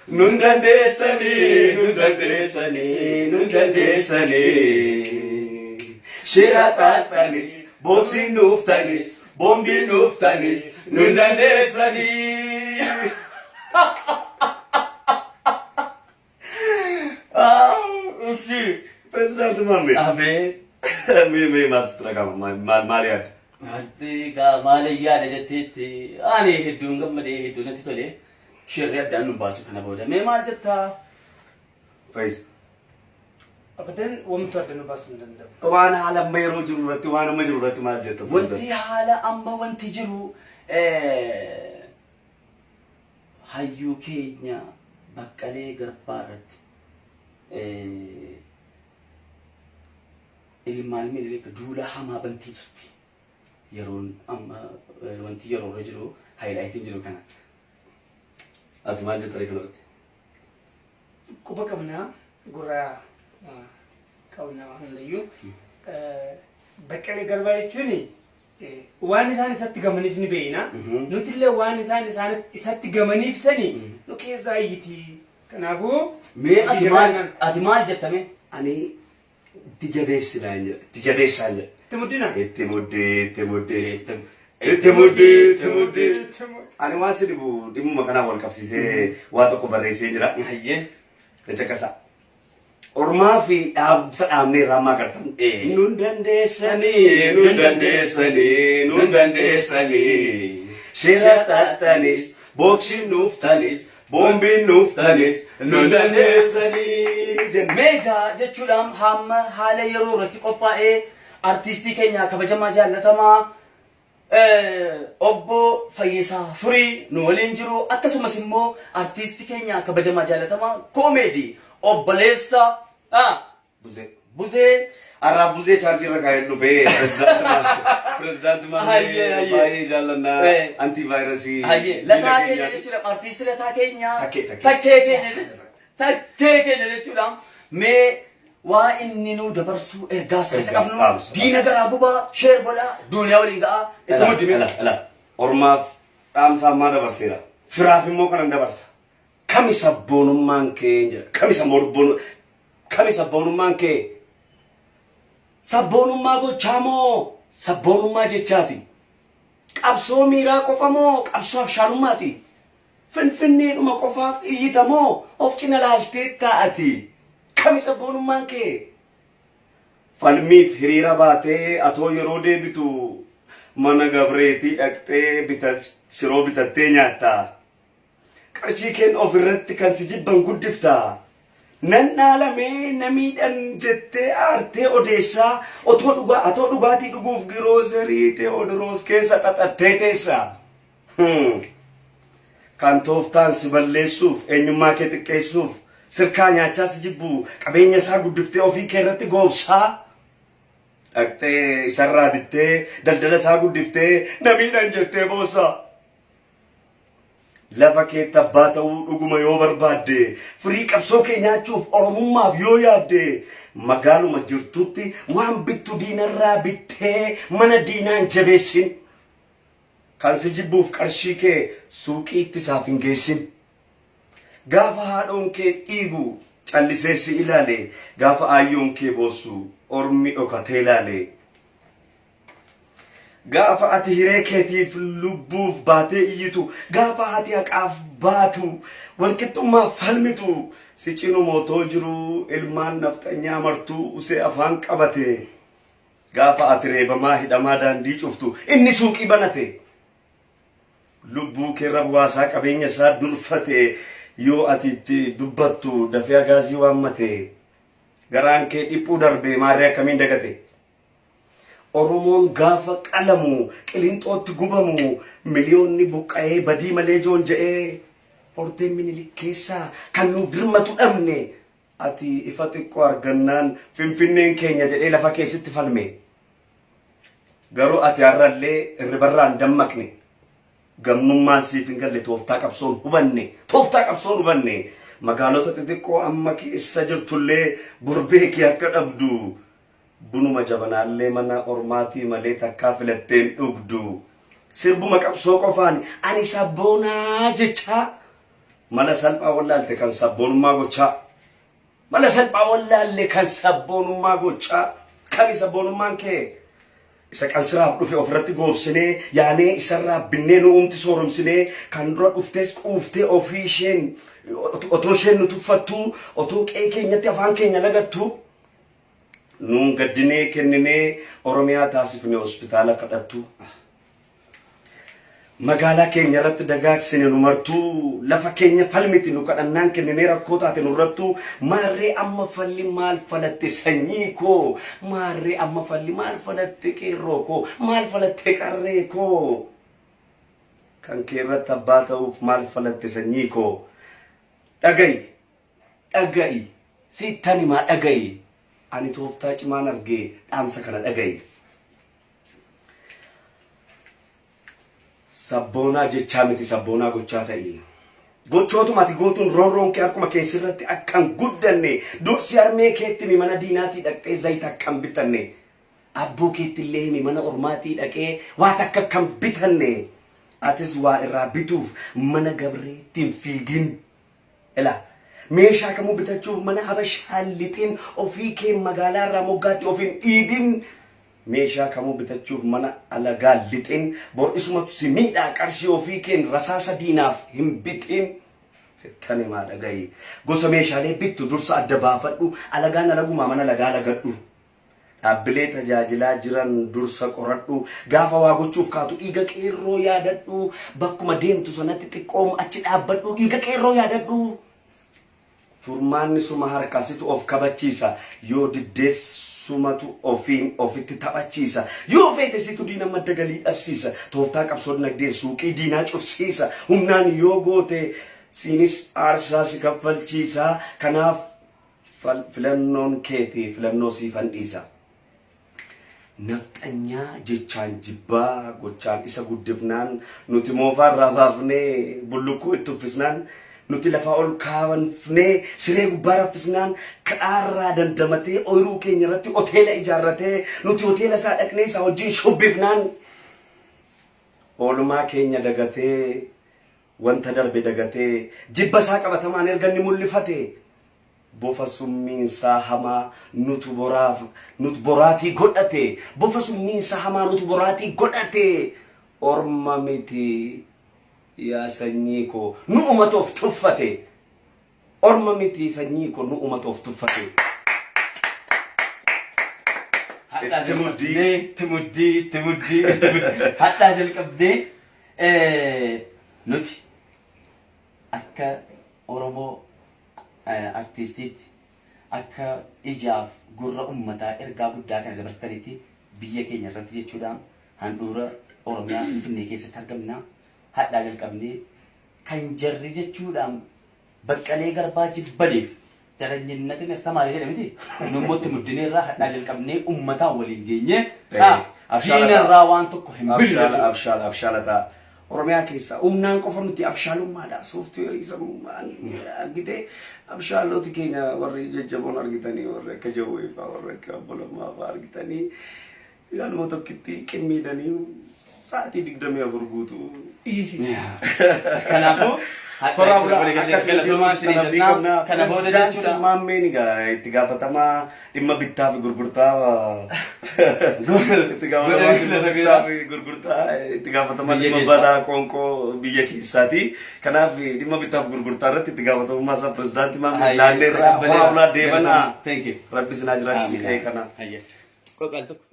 Nun dandeessanii, nun dandeessanii, nun dandeessanii. Shira xaaxanis, booksiin nuuftanis, boombiin nuuftanis, nun dandeessanii. Ishi. Pirezidaanti Maammee. Abee. Mee mee maaltu sitti dhaga'ama? Maal maal maal yaadda? Wanti egaa maal yaada jetteetti ani hedduun gammadee hedduu natti tole. Shirri addaan nu baasu kana booda. Mee maal jettaa? Fayyisa. Abadan wamtu adda nu baasuu hin danda'u. Waan haala amma yeroo jiru irratti waan amma jiru irratti maal jetta? Wanti haala amma wanti jiru hayyuu keenya Baqqalee Garbaa irratti ilmaan Minilik duula hamaa bantee jirti. Yeroon amma wanti yeroo irra jiru haayilaayitiin jiru kana. Ati maal jetta kana irratti? Quba qabnaa gurra qabnaa hundayyuu. Baqqalee Garbaa jechuun waan isaan isatti gamaniif ni beekna. Nutillee waan isaan isatti gamaniif sani nu keessaa iyyiti. Kanaafuu Mee ati maal ati maal jettame? Ani itti jabeessinaa hin jedha. Itti jabeessaa hin jedha. Itti muddina. Itti muddee itti muddee itti muddee itti muddee. Ani waan si dhibu dhimmuma kanaan wal qabsiisee waa tokko barreessee jira. Hayyee. Caqasa. Ormaa fi dhaamsa dhaamnee irraa ammaa gartan. Eh. Nun dandeessanii, nun dandeessanii, nun dandeessanii. Shira xaxxanis, booksiin nuuftanis, boombiin nuuftanis, nun dandeessanii. Jenna. Meegaa jechuudhaan hamma haala yeroo irratti qophaa'ee artiistii keenya kabajamaa jaallatamaa obbo Fayyisaa Furii nu waliin jiru akkasumas immoo artiistii keenya kabajamaa jaallatamaa koomeedii obboleessa Buzee. Buzee Har'aa buzee chaarjii irra kaa'ee dhufee pirezidaanti Hayyee, hayyee. baay'ee jaallannaa Eh. antivaayirasii. Hayyee lataa keenya jechuudha artiistii lataa keenya Takkee, takkee. takkee keenya jechuudha takkee keenya jechuudha mee waa inni nuu dabarsuu ergaa isaa Ergaa, caqafnu dhaamsa. diina garaa gubaa sheer godhaa duuniyaa waliin ga'aa itti muddi mee. Ala, ala. Ormaaf dhaamsa ammaa dabarseera. Firaaf immoo kanan dabarsa. Kami sabboonummaan kee jedha. Kami sabboonummaan kami sabboonummaan kee? Sabboonummaa gochaa moo sabboonummaa jechaati? Qabsoo miiraa qofa moo qabsoo abshaalummaati? Finfinneedhuma qofaaf iyyita moo of cina laaltee taa'ati? Kami sabboonummaan kee? Falmiif hiriira baatee atoo yeroo deebitu mana gabreetii dhaqxee bita shiroo bitattee nyaatta. Qarshii keen of irratti kan si jibban guddifta. Nan dhaalamee na miidhan jettee aartee odeessaa otoo dhugaa atoo dhugaatii dhuguuf girooserii Teewodiroos keessa xaxattee teessa. Kan tooftaan si balleessuuf eenyummaa kee xiqqeessuuf sirkaa nyaachaa si jibbu qabeenya isaa guddiftee ofii kee irratti goobsaa. Dhaqxee isarraa bittee daldala isaa guddiftee na miidhan jettee boossaa. Lafa keetti abbaa ta'uu dhuguma yoo barbaadde, firii qabsoo kee nyaachuuf Oromummaaf yoo yaadde, magaaluma jirtutti waan bittu diinarraa bittee mana diinaan jabeessin. Kan si jibbuuf qarshii kee suuqiitti isaaf hin geessin. Gaafa haadhoon kee dhiigu callisee si ilaale, gaafa aayyoon kee boossu ormi dhokatee ilaale. Gaafa ati hiree keetiif lubbuuf baatee iyyitu, gaafa ati haqaaf baatu, walqixxummaaf falmitu, si cinuma otoo jiruu ilmaan nafxanyaa martuu usee afaan qabate. Gaafa ati reebamaa hidhamaa daandii cuftu, inni suuqii banate. Lubbuu keerra bu'aasaa qabeenya isaa durfate yoo ati itti dubbattu dafee agaazii waammate. Garaan kee dhiphuu darbe maarree akkamiin dagate? Oromoon gaafa qalamu, Qilinxootti gubamu, miliyoonni buqqa'ee badii malee joonja'ee horteen Minilik keessaa kan nuuf dirmatu dhabne ati ifa xiqqoo argannaan Finfinneen keenya jedhee lafa keessatti falme. Garuu ati har'allee irribarraa hin dammaqne. Gamnummaan siif hin galle tooftaa qabsoon hubanne. Tooftaa qabsoon hubanne. Magaalota xixiqqoo amma keessa jirtullee bor beekii akka dhabdu. Bunuma jabanaallee mana ormaatii malee takkaa filatteen dhugdu. Sirbuma qabsoo qofaan ani sabboonaa jechaa mala salphaa wallaalte kan sabboonummaa gochaa. Mala salphaa wallaalle kan sabboonummaa gochaa. Kami sabboonummaan kee? Isa qansiraaf dhufe ofirratti goobsinee yaanee isarraa binnee nu uumti sooromsinee kan dura dhuftes quuftee ofii isheen otoo isheen nu tuffattuu otoo qe'ee keenyatti afaan keenya lagattuu nuun gaddinee kenninee Oromiyaa taasifne hospitaala kadhattuu. Magaalaa keenya irratti dagaagsine nu martuu lafa keenya falmiti nu kadhannaan kenninee rakkoo taate nurrattuu maarree amma falli maal falatte sanyii koo maarree amma falli maal falatte qeerroo koo maal falatte qarree koo kan kee irratti abbaa ta'uuf maal falatte sanyii koo dhaga'i dhaga'i sittan himaa dhaga'i ani tooftaa cimaan argee dhaamsa kana dhaga'i. Sabboonaa jechaa miti sabboonaa gochaa ta'i. Gochootuma ati gootuun roorroon kee harkuma kee sirratti akka hin guddanne dursi harmee keetti himi mana diinaatii dhaqxee zayita akka hin bitanne abboo keetti illee himi mana ormaatii dhaqee waa takka akka hin bitanne atis waa irraa bituuf mana gabreetti hin fiigin. Ilaa meeshaa kamuu bitachuuf mana habashaa hin lixin ofii kee magaalaa irraa moggaatti of hin dhiibin. Meeshaa kamuu bitachuuf mana alagaa hin lixin bor isumatu si miidhaa qarshii ofii keen rasaasa diinaaf hin bitin. Sittan himaa dhaga'i. Gosa meeshaalee bittu dursa adda baafadhu alagaan alagumaa mana alagaa alagadhu. Dhaabbilee tajaajilaa jiran dursa qoradhu. Gaafa waa gochuuf kaatu dhiiga qeerroo yaadadhu. Bakkuma deemtu sanatti xiqqoom achi dhaabbadhu dhiiga qeerroo yaadadhu. Furmaanni suma harkaa situ of kabachiisa. Yoo diddees sumatu ofiin ofitti taphachiisa. Yoo feete situ diina madda galii dhabsiisa. Tooftaa qabsoo dinagdee suuqii diinaa cufsiisa. Humnaan yoo goote siinis aarsaa si kaffalchiisa. Kanaaf Filannoon keeti filannoo siifan dhiisa. Nafxanyaa jechaan jibbaa gochaan isa guddifnaan nuti moofaa irraa baafnee bullukkuu itti uffisnaan nuti lafaa ol kaafnee siree gubbaa raffisnaan kadhaarraa dandamatee ooyiruu keenya irratti hoteela ijaarratee nuti hoteela isaa dhaqnee isaa wajjin shubbifnaan oolmaa keenya dagatee Wanta darbe dagatee, jibba isaa qabatamaan erga inni mul'ifate, bofa summiinsaa hamaa nutu boraaf nut boraatii godhate, bofa summiinsaa hamaa nutu boraatii godhate, orma miti yaa sanyii koo nu'umatu of tuffate, orma miti sanyii koo nu'umatu of tuffate. Hadhaa Itti muddii. jalqabdee, itti muddii, itti muddii, itti muddii. Hadhaa jalqabdee Nuti akka Oromoo artiistiitti akka ijaaf gurra ummataa ergaa guddaa kana dabarsitanitti biyya keenya irratti jechuudha handhuura Oromiyaa Finfinnee keessatti argamna. Hadhaa jalqabnee kan jarri jechuudha Baqqalee Garbaa jibbaniif jaranyinnati astamaari jedhe miti. Nu immoo itti muddineerraa hadhaa jalqabnee ummataan waliin geenyee Abshaala diinarraa waan tokko hin binnu Abshaala jechuudha. abshaala abshaala ta'a. Oromiyaa keessaa humnaan qofa miti abshaalummaadha. Sooftiweerii sammummaan argitee abshaaloti keenya warri jajjaboon argitanii warri akka Jawwee fa'aa warri akka Obbo Lammaa fa'aa argitanii Ilaaluma tokkitti qimmiidhanii sa'aatii 24 guutuu. Dhiisi. Kanaafuu Toraa bulaa akkasuma jiruun kan abdii qabna. Kana booda Pirezidaanti jechuudha. Maammeen egaa itti gaafatamaa dhimma bittaa fi gurgurtaa itti gaafatamaa dhimma bittaa fi gurgurtaa itti gaafatamaa Biyya dhimma keessaa. balaa qoonqoo biyya keessaati. Kanaaf dhimma bittaa fi gurgurtaa irratti itti gaafatamummaa isaa pirezidaantii Maammee laalleerraa horaa bulaa deebanaa. Thank you. Rabbi sinaa jiraachisu qe'ee kana. Qoqal tokko.